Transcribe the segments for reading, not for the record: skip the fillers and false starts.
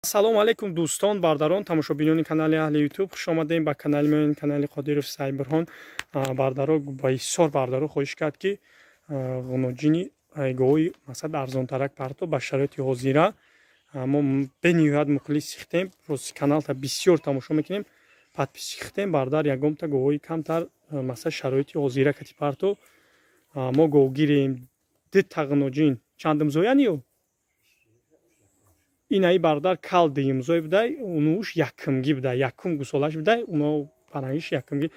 Салому алейкум, дӯстон, бардарон, тамошобинони канали аҳли Ютуб. Хуш омадем ба канали мо, канали Қодиров Сайбурҳон. Бардаро, ба ҳисор бардаро хоҳиш кард, ки ғуноҷини гоҳи масад арзонтарак парто ба шароити ҳозира. Мо бениҳоят мухлис сихтем, рости каналта бисёр тамошо мекунем, подписчик хитем. Бардар, ягонта гоҳои камтар масад шароити ҳозира кати парто. Мо гоҳгирем дита ғуноҷин. Чандумзояниё? Инаи, бародар, кал дуюмзой будай, унуш якумгӣ будай, якум гусолаш будай, уно парангиш якумгӣ.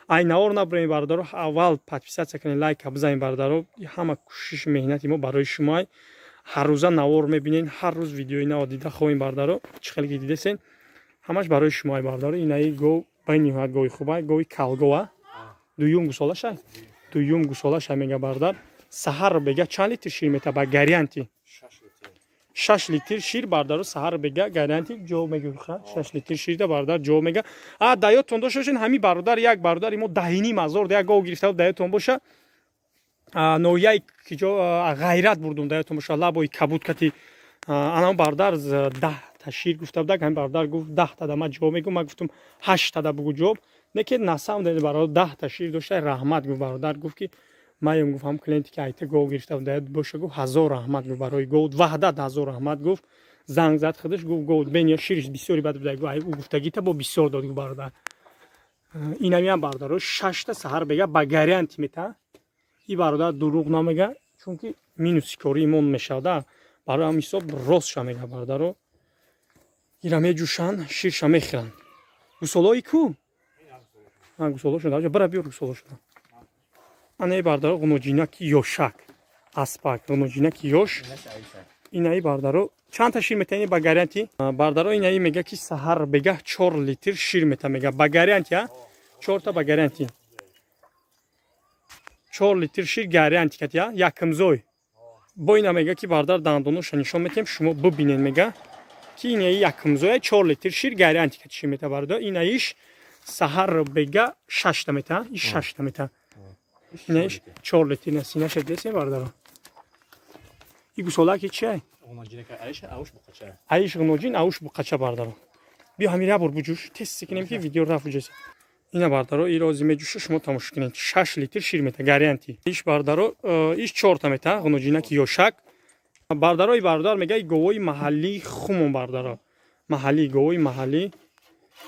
Ай навор набурем, бародаро, аввал подписаться кунед, лайка бизанед, бародаро. Ҳама кӯшиши меҳнати мо барои шумоай. Ҳаррӯза навор мебинед, ҳар рӯз видеои наво дида хоҳем, бародаро. Чӣ хеле ки дидесен, ҳамаш барои шумоай, бародаро. Инаи гов бениҳоят гови хубай, гови калгова, дуюм гусолашай, дуюм гусолашай. Мега бародар, саҳар бега чанд литр шир мета? Ба гарантия 6 литр шир, бародаро, саҳар бега гарантия ҷо мегӯ. 6 литр ширда, бародар, ҷо мега. А даётон дошта бошен, ҳами бародар, як бародари мо 10,5 ҳазор як гов гирифта буд, даётон боша, ноҳияи киҷо, Ғайрат бурдум, даётон боша, лабои кабуд кати. Анам бародар 10та шир гуфта будак. Ҳами бародар гуфт, 10тада ма ҷо мегӯ. Ма гуфтум, ҳаштада бугу ҷоб не, ки на самом деле, бародар, 10та шир дошта. Раҳмат гуфт бародар, гуфт ки маем, гуфт, ҳам клиенте ки айта гов гирифта буд боша, гуфт, ҳазор раҳмат, гуфт, барои гов Ваҳдат ҳазор раҳмат гуфт. Занг зад худаш, гуфт, гов бения шириш бисёри бад буда, гуфт, ӯ гуфтагита бо бисёр дод, гуфт бародар. Инамиам, бародаро, шашта саҳар бега ба гарантия мета. И бародар дурӯғ намега, чунки минуси кории мон мешавада. Барои ҳам ҳисоб ростша мега, бародаро. Ира меҷӯшанд, ширша мехӯранд. Гусолои ку гусоло шуда, бара биёр, гусоло шуда. Анаи, бардаро, ғуноҷинаки ёшак, аспак, ғуноҷинаки ёш. Инаи, бардаро, чандта шир метани ба гарантия? Бардаро, инаи мега ки саҳар бегаҳ 4 литр шир мета, мега, ба гарантия чорта, ба гарантия 4 литр шир гарантия катия, якумзой. Бо ина мега ки, бардар, дандоноша нишон метиҳем, шумо бибинед. Мега ки инаи якумзоя, 4 литр шир гарантия кати шир мета, бардар. Инаиш саҳар бега шашта мета, иш шашта мета, инаиш 4 литр. На синаша десем, бардаро. И гусолаки чиай? Аиш ғуноҷин, ауш буқача. Бардаро, биё, ҳамин як бор буҷӯш, тез кунем, ки видео рафт буҷеса. Ина, бардаро, и рози меҷӯша, шумо тамошо кунед. 6 литр шир мета гарантия иш, бардаро, иш чорта мета, ғуноҷинаки ёшак. Бардаро, и бародар мега, и говои маҳаллии хумон, бардаро, маҳаллӣ, говои маҳаллӣ.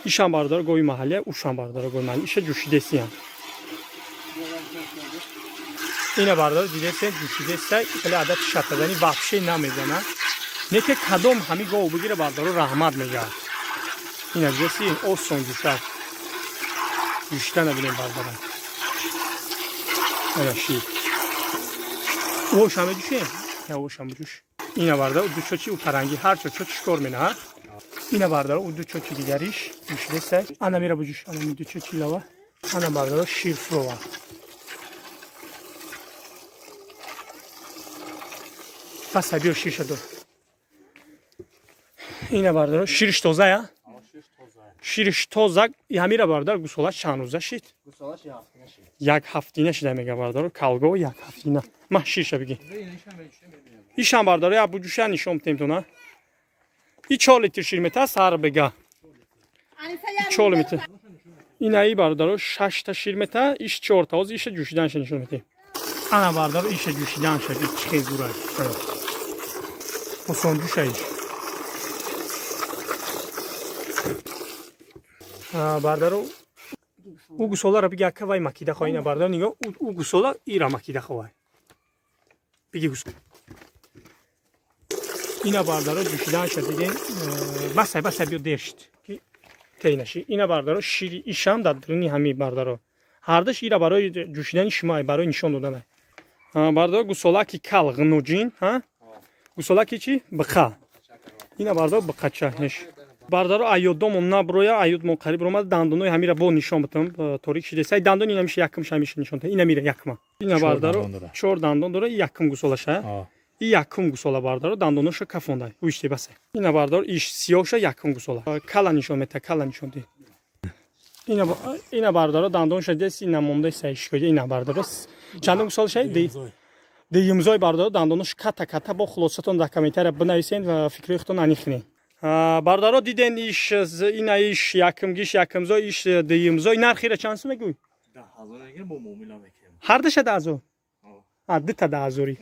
Ишам, бардаро, гови маҳаллия, ушам, бардаро, гови маҳаллӣ. Иша ҷӯшидесиям. Ина, бардаро, дидесен, ҷӯшидеса, хеле адад шатадани вообще намезана. Не ки кадом ҳами гов бигира, бардаро, раҳмат мега. Ина дидеси, осон ҷӯшад. Ҷӯшида набинем, бардара. Ана шир ошам меҷӯшем, ошам буҷӯш. Ина, бардаро, ду чочи ӯ паранги ҳар чо чочи шикор мена. Ина, бардаро, ӯ ду чочи дигариш ҷӯшидеса. Ана мера буҷӯш, ана ду чочи лава. Ана, бардаро, шир фурова. Паса биё, ширша дор. Ина, бардаро, шириш тозая, шириш тоза. Ҳамира, бародар, гусолаш чанд рӯза шид? Як ҳафтина шида, мега, бардаро, калго як ҳафтина. Ма ширша биги. Ишам, бардаро, як буҷуша нишон битем тона. И 4 литр шир мета сар бега, 4 литр. Инаи, бародаро, шашта шир мета, иш чорта. Ҳозир иша ҷӯшиданша нишон метем. Ана, бардаро, иша ҷӯшиданша чӣ хел зура, осонҷӯша иш. Бардаро, ӯ гусоларо биги, ака, вай макида хоҳ. Ина, бардаро, нигоҳ, ӯ гусола ира макида хоҳай, биги гусола. Ина, бардаро, ҷӯшиданша дидем. Басай, басай, биё, дер шид ки тей наши. Ина, бардаро, шири ишам дар дуруни ҳами, бардаро, ҳардаш ира барои ҷӯшидани шумо, барои нишон доданай. Бардаро, гусолаки кал ғнуҷин, гусолаки чи биқа. Ина, бардаро, биқача неш. Бардаро, аёдомон наброя, аёдмон қариб ромад. Дандонои ҳамира бо нишон битам, торик шида. Сай дандон ина миша, якумша ҳамиша нишон. Ина мира якма. Ина, бардаро, чор дандон дора, якум гусолаша, и якум гусола, бардаро, дандоноша кафонда уиште, басе. Ина, бардаро, иш сиёша, якум гусола. Кала нишон мета, кала нишон ди. Ина, бардаро, дандонша дес, ина монда саишкоя. Ина, бардаро, чандум гусолаша? Дуюмзой, бардаро, дандонош ката ката. Бо хулосатон дар комментария бинависен ва фикрои худтон аниқ кунед. Бародаро, диден, иш ина, иш якумгиш, якумзой, иш дуюмзой. Нархира чанд сум мегӯй? Ҳардаша 10 000, дута 10 000-и.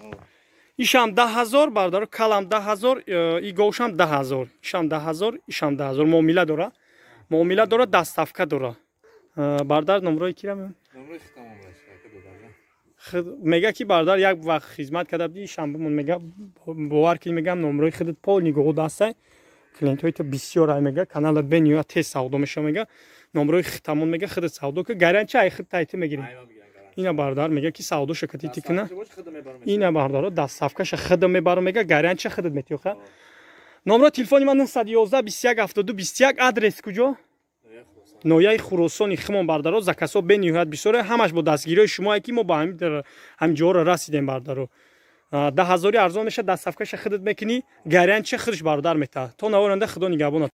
Ишам 10 000, бародаро, калам 10 000, и говшам 10 000, ишам 10 000, ишам 10 000. Муомила дора, муомила дора, доставка дора. Бардар, номрои кира мега, ки бардар як вақт хизмат карда будӣ, ишам бимон, мега, бовар ки мегам, номрои худат полный гоҳу дастай, клиентҳои ту бисёр ай, мега, канала бениҳоят тез савдо мешава, мега, номрои хитамон, мега, худат савдо ка, гарантия ай худ тайти мегирӣ. Ина бардар мега, ки савдоша кати ти кина. Ина, бардаро, доставкаша худам мебарам, мега, гарантия худат метиёха. Номро телефони ман 911 21 72 21. Адрес куҷо? Ноҳияи Хуросони химон. Бардаро, заказҳо бениҳоят бисёре, ҳамаш бо дастгириҳои шумое, ки мо ба ҳамин ҷоҳоро расидем. Бардаро, 10 0-и арзон мешавад, доставкаша худат мекунӣ, гарантия худаш бародар метаҳад. То наворанда, худо нигаҳбонат.